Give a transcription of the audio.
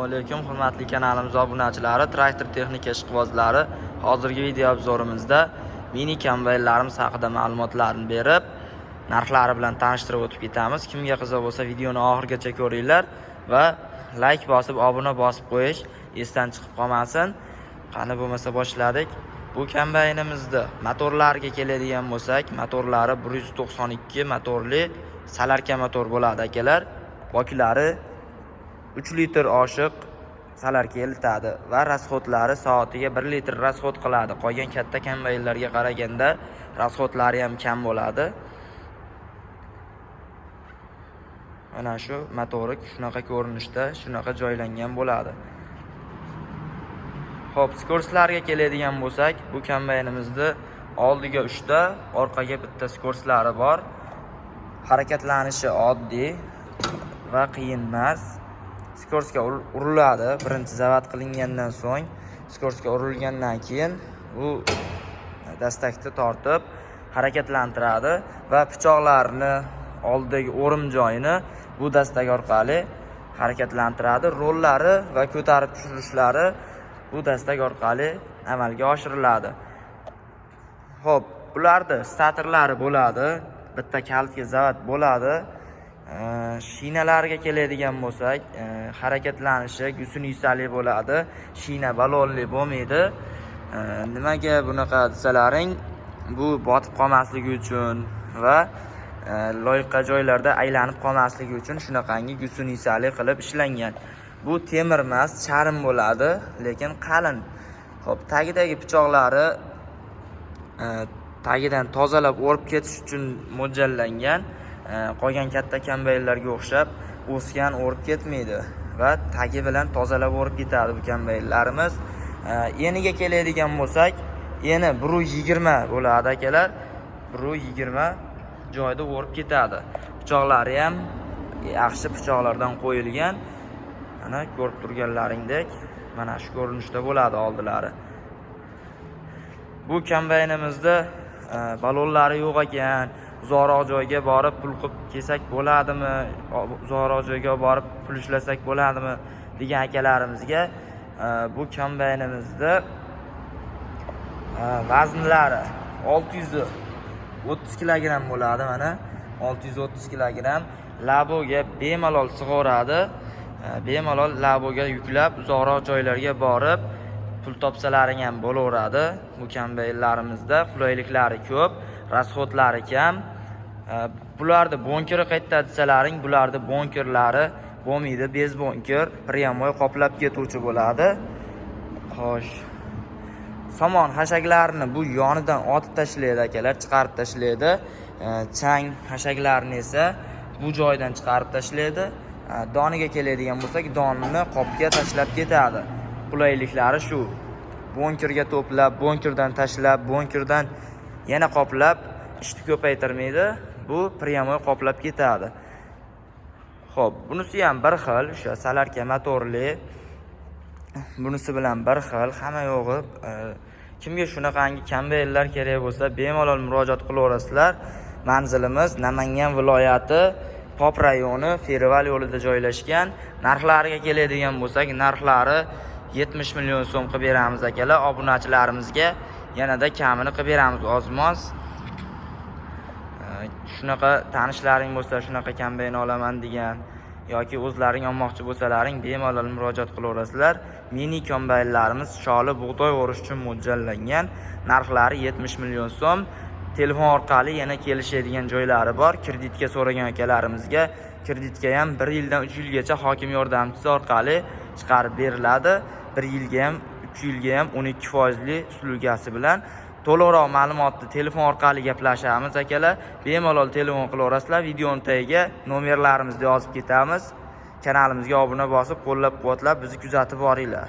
Alaykum, hurmatli kanalimiz obunachilari, traktor texnika ishqibozlari. Hozirgi video obzorimizda mini kombaynlarimiz haqida ma'lumotlarni berib, narxlari bilan tanishtirib o'tib ketamiz. Kimga qiziq bo'lsa, videoni oxirigacha ko'ringlar va like bosib, obuna bosib qo'yish esdan chiqib qolmasin. Qani bo'lmasa boshladik. Bu kombaynimizda motorlariga keladigan bo'lsak, motorlari 192 motorli solarka motor bo'ladi, akalar. Boklari 3 litr oshiq solarka elitadi va расход lari soatiga 1 litr расход qiladi. Qolgan katta kombaynlarga qaraganda расход lari ham kam bo'ladi. Mana shu motori shunaqa ko'rinishda, shunaqa joylangan bo'ladi. Xo'p, скорость larga keladigan bo'lsak, bu kombaynimizda oldiga 3 ta, orqaga bitta скорость lari bor. Harakatlanishi oddiy va qiyin emas. Скорость ga uriladi. Birinchi завод qilingandan so'ng, скорость ga urilgandan keyin bu dastakni tortib harakatlantiradi va pichoqlarni oldidagi o'rim joyini bu dastak orqali harakatlantiradi. Rollari va ko'tarib tushirishlari bu dastak orqali amalga oshiriladi. Xo'p, bularni statorlari bo'ladi. Bitta kalitga zavod bo'ladi. Shinalariga keladigan bo'lsak, harakatlanishi гусеница li bo'ladi. Shina balonli bo'lmaydi. Nimaga bunaqa desalaring, bu botib qolmasligi uchun va loyqa joylarda aylanib qolmasligi uchun shunaqangi гусеница li qilib ishlangan. Bu temir emas, charm bo'ladi, lekin qalin. Xo'p, tagidagi pichoqlari tagidan tozalab o'rib ketish uchun mo'ljallangan. Qolgan katta kombaynlarga o'xshab o'sgan o'rib ketmaydi va tagi bilan tozalab o'rib ketadi bu kombaynlarimiz. Eniga keladigan bo'lsak, eni 1,20 bo'ladi, akalar. 1,20 joyda o'rib ketadi. Pichoqlari ham yaxshi pichoqlardan qo'yilgan. Mana ko'rib turganlaringdek, mana shu ko'rinishda bo'ladi oldilari. Bu kombaynimizda balonlari yo'q ekan. Uzoqroq joyga borib pul qilib kelsak bo'ladimi? Uzoqroq joyga borib pul ishlasak bo'ladimi degan akalarimizga bu kombaynimizda vaznlari 630 kilogramm bo'ladi, mana 630 kilogramm. Laboga bemalol sig'averadi. Bemalol laboga yuklab uzoqroq joylarga borib pul topsalaring ham bo'laveradi. Bu kombaynlarimizda qulayliklari ko'p, расход lari kam. Bularni bunkeri qayerda desalaring, bularni bunkerlari bo'lmaydi, без бункер, прямой qoplab ketuvchi bo'ladi. Xo'sh. Somon hashaklarini bu yonidan otib tashlaydi, akalar, chiqarib tashlaydi. Chang hashaklarini esa bu joydan chiqarib tashlaydi. Doniga keladigan bo'lsak, donni qopga tashlab ketadi. Qulayliklari shu. Bunkerga to'plab, bunkerdan tashlab, bunkerdan yana qoplab ishni ko'paytirmaydi. Bu прямой qoplab ketadi. Xo'p, bunisi ham bir xil, o'sha solarka motorli. Bunisi bilan bir xil, hamma yo'g'i. Kimga shunaqangi kombaynlar kerak bo'lsa, bemalol murojaat qilaverasizlar. Manzilimiz Namangan viloyati Pop rayoni Ferival yo'lida joylashgan. Narxlariga keladigan bo'lsak, narxlari 70 million so'm qilib beramiz, akalar. Obunachilarimizga yanada kamini qilib beramiz ozmoz. Shunaqa tanishlaring bo'lsa, shunaqa kombayn olaman degan yoki o'zlaring olmoqchi bo'lsalaring, bemalol murojaat qilaverasizlar. Mini kombaynlarimiz sholi bug'doy o'rish uchun mo'ljallangan. Narxlari 70 million so'm. Telefon orqali yana kelishadigan joylari bor. Kreditga so'ragan akalarimizga kreditga ham 1 yildan 3 yilgacha hokim yordamchisi orqali chiqarib beriladi. 1 yilga ham, 3 yilga ham 12 foizli услуга si bilan. To'liqroq ma'lumotni telefon orqali gaplashamiz, akalar. Bemalol telefon qilaverasizlar. Videoni tagiga nomerlarimizni yozib ketamiz. Kanalimizga obuna bosib, qo'llab-quvvatlab bizni kuzatib boringlar.